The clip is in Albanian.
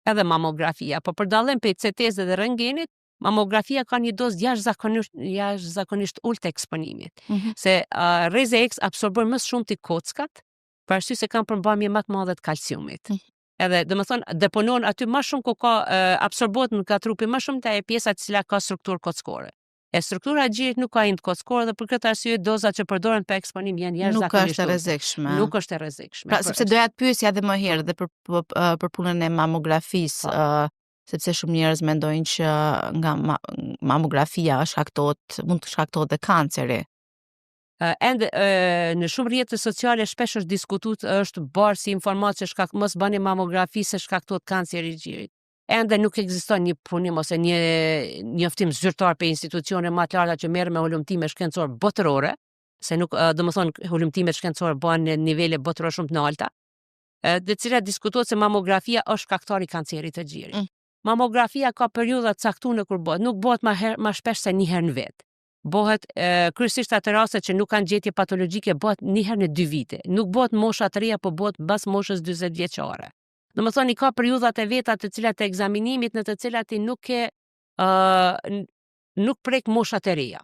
Edhe mamografia, po për dallim prej CT-s dhe rëntgenit, mamografia ka një dozë jashtëzakonisht ulët të eksponimit. Se rreze X absorbojnë më shumë ti kockat, për arsye se kanë përmbajtje më të madhe të kalciumit. Edhe, do të thonë, deponon aty më shumë ku ka absorbohet nga trupi më shumë te pjesa e cila ka strukturë kockore. E struktura e gjirit nuk ka ind kockore dhe për këtë arsye dozat që përdoren për eksponim janë Nuk jashtëzakonisht është e ulëta. rrezikshme. Nuk është e rrezikshme. Pra, sepse doja të pyesja edhe më herë dhe për punën e mamografisë, sepse shumë njerëz mendojnë që nga mamografia shkaktohet, mund të shkaktohet dhe kanceri. Ende në shumë rrjete sociale shpesh është diskutuar, është barë si informatë që shkak mos bëni mamografi se shkaktohet kanceri i gjirit. Ende nuk ekziston një punim ose një njoftim zyrtar për institucione më të larta që merren me hulumtime shkencore botërore, se nuk, do të thonë, hulumtimet shkencore bëhen në nivele botërore shumë të larta, dhe cilat diskutohet se mamografia është shkaktar i kancerit të gjirit. Mamografia ka periudha të caktuara kur bëhet, nuk bëhet më shpesh se një herë në vit. Bëhet kryesisht atë raste që nuk kanë gjetje patologjike, bëhet një herë në 2 vite. Nuk bëhet mosha të reja, po bëhet mbas moshës 40 vjeçare. Do të thonë, i ka periudhat e veta të cilat të ekzaminimit në të cilat ti nuk ke nuk prek moshat e reja.